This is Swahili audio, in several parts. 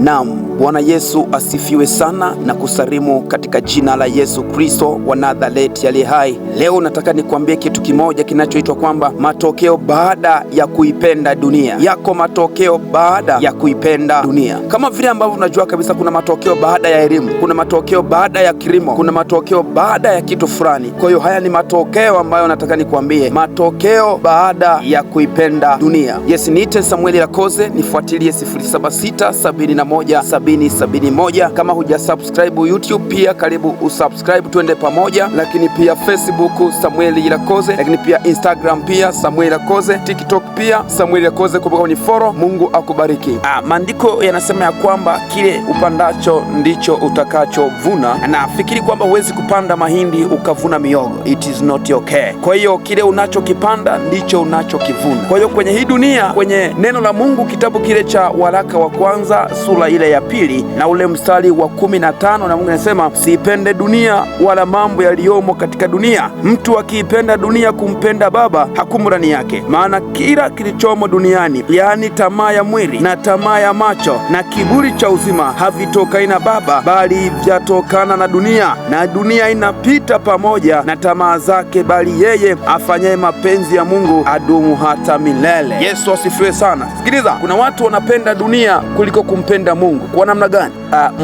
Naam, Bwana Yesu asifiwe sana na kusalimu katika jina la Yesu Kristo wa Nazareti aliye hai. Leo nataka nikuambie kitu kimoja kinachoitwa kwamba matokeo baada ya kuipenda dunia. Yako matokeo baada ya kuipenda dunia. Kama vile ambavyo unajua kabisa kuna matokeo baada ya elimu, kuna matokeo baada ya kilimo, kuna matokeo baada ya kitu fulani. Kwa hiyo haya ni matokeo ambayo nataka nikuambie, matokeo baada ya kuipenda dunia. Yes, niite Samuel Lakoze, nifuatilie 076 71 70 71. Kama huja subscribe YouTube pia karibu usubscribe, tuende pamoja, lakini pia Facebook Samuel Irakoze, lakini pia Instagram pia Samuel Irakoze, TikTok pia Samuel Irakoze, kumbuka ni follow. Mungu akubariki. Maandiko yanasema ya kwamba kile upandacho ndicho utakachovuna, na fikiri kwamba huwezi kupanda mahindi ukavuna miogo, it is not okay. Kwa hiyo kile unachokipanda ndicho unachokivuna. Kwa hiyo kwenye hii dunia, kwenye neno la Mungu, kitabu kile cha waraka wa kwanza sura ile ya pili na ule mstari wa 15, na Mungu anasema siipende dunia wala mambo yaliyomo katika dunia. Mtu akiipenda dunia, kumpenda Baba hakumo ndani yake. Maana kila kilichomo duniani, yaani tamaa ya mwili na tamaa ya macho na kiburi cha uzima, havitokani na Baba, bali vyatokana na dunia, na dunia inapita pamoja na tamaa zake, bali yeye afanyaye mapenzi ya Mungu adumu hata milele. Yesu asifiwe sana. Sikiliza, kuna watu wanapenda dunia kuliko kumpenda Mungu. Kwa namna gani?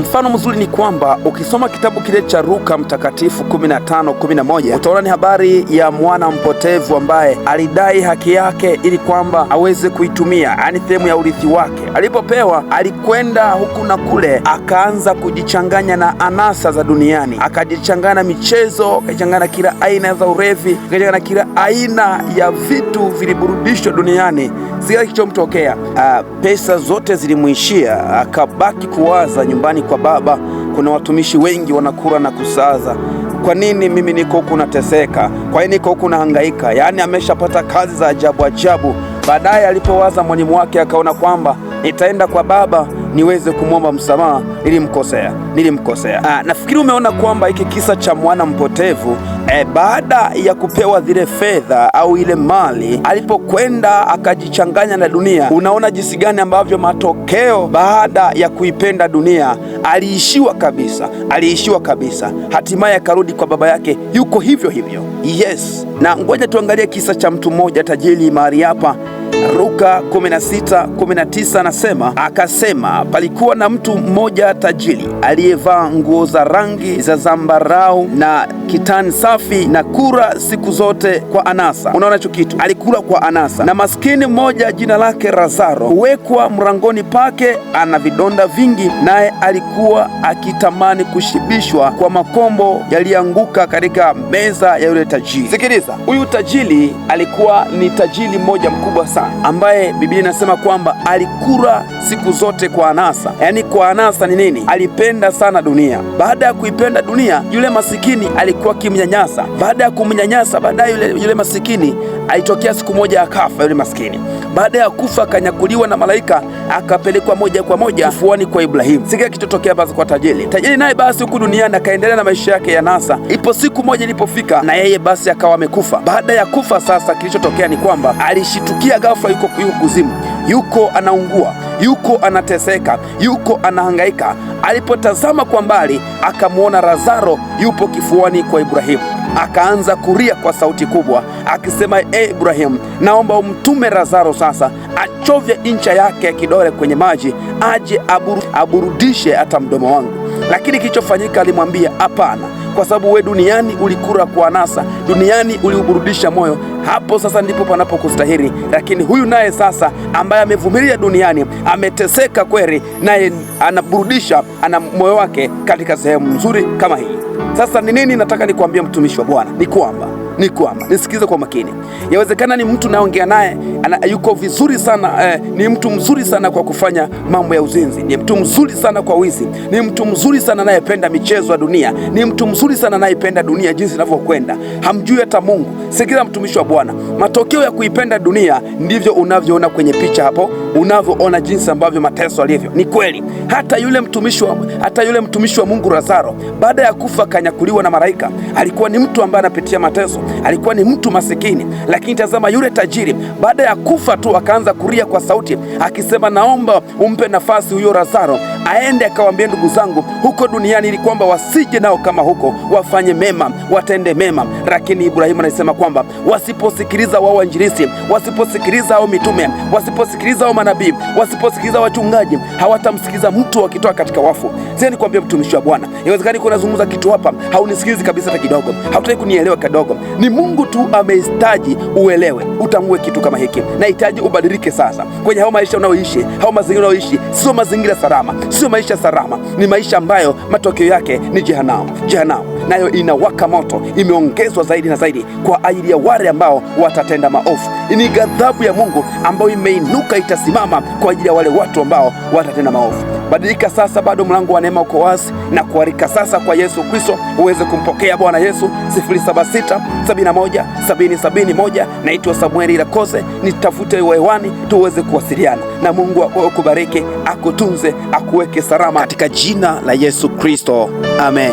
Mfano mzuri ni kwamba ukisoma kitabu kile cha Luka Mtakatifu 15:11 utaona ni habari ya mwana mpotevu ambaye alidai haki yake ili kwamba aweze kuitumia, yaani sehemu ya urithi wake. Alipopewa alikwenda huku na kule, akaanza kujichanganya na anasa za duniani, akajichanganya na michezo, akajichanganya na kila aina za urevi, akajichanganya na kila aina ya vitu viliburudishwa duniani. Sio kilichomtokea, pesa zote zilimuishia, akabaki kuwaza nyumbani kwa baba kuna watumishi wengi wanakula na kusaza. Kwa nini mimi niko huku nateseka? Kwa nini niko huku nahangaika? Yaani ameshapata kazi za ajabu ajabu. Baadaye alipowaza mwalimu wake akaona kwamba nitaenda kwa baba niweze kumwomba msamaha, nilimkosea, nilimkosea. Nafikiri umeona kwamba hiki kisa cha mwana mpotevu baada ya kupewa zile fedha au ile mali, alipokwenda akajichanganya na dunia, unaona jinsi gani ambavyo matokeo baada ya kuipenda dunia, aliishiwa kabisa, aliishiwa kabisa. Hatimaye akarudi kwa baba yake, yuko hivyo hivyo. Yes, na ngoja tuangalie kisa cha mtu mmoja tajiri mahali hapa. Luka 16:19 anasema, akasema palikuwa na mtu mmoja tajiri aliyevaa nguo za rangi za zambarau na kitani safi na kula siku zote kwa anasa. Unaona hicho kitu, alikula kwa anasa. Na maskini mmoja jina lake Lazaro huwekwa mlangoni pake, ana vidonda vingi, naye alikuwa akitamani kushibishwa kwa makombo yaliyoanguka katika meza ya yule tajiri. Sikiliza, huyu tajiri alikuwa ni tajiri mmoja mkubwa sana, ambaye Biblia inasema kwamba alikula siku zote kwa anasa. Yaani kwa anasa ni nini? Alipenda sana dunia. Baada ya kuipenda dunia, yule masikini alikuwa akimnyanyasa. Baada ya kumnyanyasa, baadaye yule masikini alitokea siku moja akafa yule masikini. Baada ya kufa akanyakuliwa na malaika akapelekwa moja kwa moja kifuani kwa Ibrahimu. Sikia kitotokea basi kwa tajiri. Tajiri naye basi huku duniani akaendelea na maisha yake ya nasa. Ipo siku moja ilipofika na yeye basi akawa amekufa. Baada ya kufa sasa, kilichotokea ni kwamba alishitukia ghafla, yuko kuzimu, yuko anaungua, yuko anateseka, yuko anahangaika. Alipotazama kwa mbali akamwona Lazaro yupo kifuani kwa Ibrahimu. Akaanza kulia kwa sauti kubwa akisema, e Ibrahimu, naomba umtume Lazaro sasa achovye ncha yake ya kidole kwenye maji, aje aburudishe hata mdomo wangu. Lakini kilichofanyika, alimwambia hapana, kwa sababu we duniani ulikula kwa anasa, duniani uliuburudisha moyo, hapo sasa ndipo panapokustahili. Lakini huyu naye sasa ambaye amevumilia duniani, ameteseka kweli, naye anaburudisha, ana moyo wake katika sehemu nzuri kama hii. Sasa ni nini nataka nikuambia mtumishi wa Bwana? Ni kwamba nisikize kwa makini. Yawezekana ni mtu naongea naye yuko vizuri sana, ni mtu mzuri sana kwa kufanya mambo ya uzinzi, ni mtu mzuri sana kwa wizi, ni mtu mzuri sana anayependa michezo ya dunia, ni mtu mzuri sana anayependa dunia jinsi inavyokwenda, hamjui hata Mungu. Sikiza mtumishi wa Bwana, matokeo ya kuipenda dunia ndivyo unavyoona kwenye picha hapo, unavyoona jinsi ambavyo mateso alivyo. Ni kweli hata yule mtumishi wa Mungu Lazaro baada ya kufa kanyakuliwa na malaika, alikuwa ni mtu ambaye anapitia mateso, alikuwa ni mtu masikini. Lakini tazama yule tajiri baada ya kufa tu akaanza kulia kwa sauti akisema, naomba umpe nafasi huyo Lazaro aende akawaambie ndugu zangu huko duniani, ili kwamba wasije nao kama huko, wafanye mema, watende mema. Lakini Ibrahimu anasema kwamba wasiposikiliza wao wainjilisti, wasiposikiliza hao mitume, wasiposikiliza hao manabii, wasiposikiliza wachungaji, hawatamsikiliza mtu wakitoka katika wafu. Sasa nikwambie mtumishi wa Bwana, inawezekana niko nazungumza kitu hapa haunisikilizi kabisa hata kidogo, hautaki kunielewa kidogo. Ni Mungu tu amehitaji uelewe, utambue kitu kama hiki. Nahitaji ubadilike sasa kwenye hao maisha unaoishi, hao mazingira unaoishi, sio mazingira salama, sio maisha salama, ni maisha ambayo matokeo yake ni jehanamu. Jehanamu nayo inawaka moto, imeongezwa zaidi na zaidi kwa ajili ya wale ambao watatenda maovu. Ni ghadhabu ya Mungu ambayo imeinuka, itasimama kwa ajili ya wale watu ambao watatenda maovu. Badilika sasa, bado mlango wa neema uko wazi, na kualika sasa kwa Yesu Kristo uweze kumpokea Bwana Yesu. 076 71 70 70 1. Naitwa Samueli Ilakose, nitafute hewani tuweze kuwasiliana, na Mungu akubariki, akutunze, akuweke salama katika jina la Yesu Kristo, amen.